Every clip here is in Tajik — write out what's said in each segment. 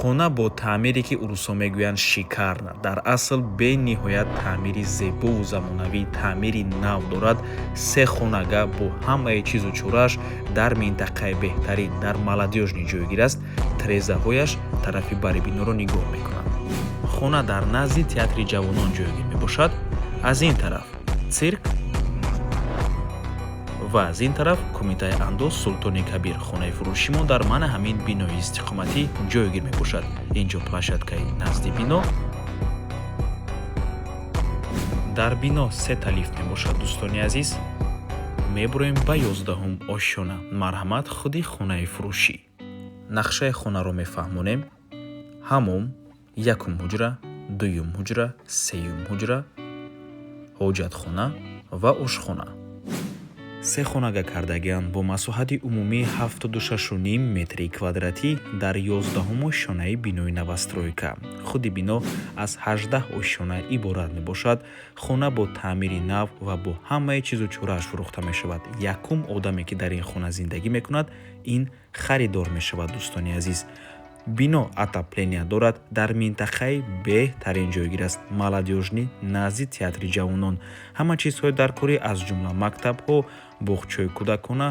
Хона бо таъмире, ки урусҳо мегӯянд, шикарно, дар асл бениҳоят таъмири зебову замонавӣ, таъмири нав дорад. Се хонага бо ҳамаи чизу чорааш дар минтақаи беҳтарин, дар Молодёжный ҷойгир аст. Тирезаҳояш тарафи бари биноро нигоҳ мекунанд. Хона дар назди Театри ҷавонон ҷойгир мебошад. Аз ин тараф цирк ва аз ин тараф Кумитаи андоз, Султони Кабир. Хонаи фурӯшимон дар мана ҳамин бинои истиқоматӣ ҷойгир мебошад. Инҷо площадкаи назди бино. Дар бино сета лифт мебошад. Дӯстони азиз, мебуроем ба 11-ум ошёна. Марҳамат, худи хонаи фурӯшӣ. Нақшаи хонаро мефаҳмонем: ҳамом, якум ҳуҷра, дуюм ҳуҷра, сеюм ҳуҷра, ҳоҷатхона ва ошхона. Се хонага кардагианд бо масоҳати умумии 76,5 метри квадратӣ дар 11-ум ошёнаи бинои новостройка. Худи бино аз 18 ошёна иборат мебошад. Хона бо таъмири нав ва бо ҳамаи чизу чорааш фурӯхта мешавад. Якум одаме, ки дар ин хона зиндагӣ мекунад, ин харидор мешавад. Дӯстони азиз, бино отопления дорад, дар минтақаи беҳтарин ҷойгир аст, Молодёжный, назди Театри ҷавонон. Ҳама чизҳои даркорӣ, аз ҷумла мактабҳо, боғчаҳои кӯдакона,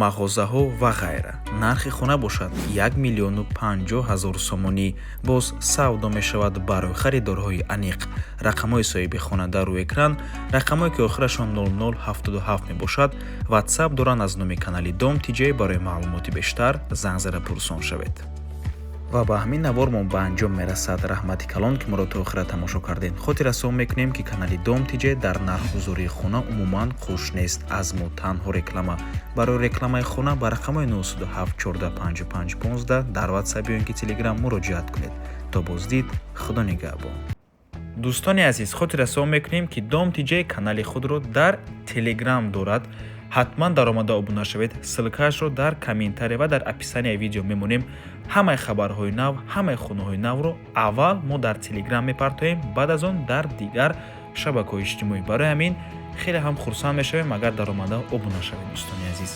мағозаҳо ва ғайра. Нархи хона бошад 1 050 000 сомонӣ, боз савдо мешавад. Барои харидорҳои аниқ рақамҳои соҳиби хона дар рӯи экран. Рақамҳое, ки охирашон 0077 мебошад, Ватсап доранд аз номи канали Дом ТиJ. Барои маълумоти бештар занг зада пурсон шавед. Ва ба ҳамин навормон ба анҷом мерасад. Раҳмати калон, ки моро то охира тамошо кардем. Хотиррасон мекунем, ки канали Дом ТиJ дар нархгузории хона умуман қуш нест. Аз мо танҳо реклама. Барои рекламаи хона ба рақамҳои 907 14 55 15 дар Ватсап ё ин ки Телеграм муроҷиат кунед. То боздид, Худо нигаҳбон. Дӯстони азиз, хотиррасон мекунем, ки Дом ТиJ канали худро дар Телеграм дорад. Ҳатман даромада обуна шавед. Ссылкаашро дар комментария ва дар описанияи видео мемонем. Ҳамаи хабарҳои нав, ҳамаи хонаҳои навро аввал мо дар Телеграм мепартоем, баъд аз он дар дигар шабакаҳои иҷтимоӣ. Барои ҳамин хеле ҳам хурсанд мешавем, агар даромада обуна шавед, дӯстони азиз.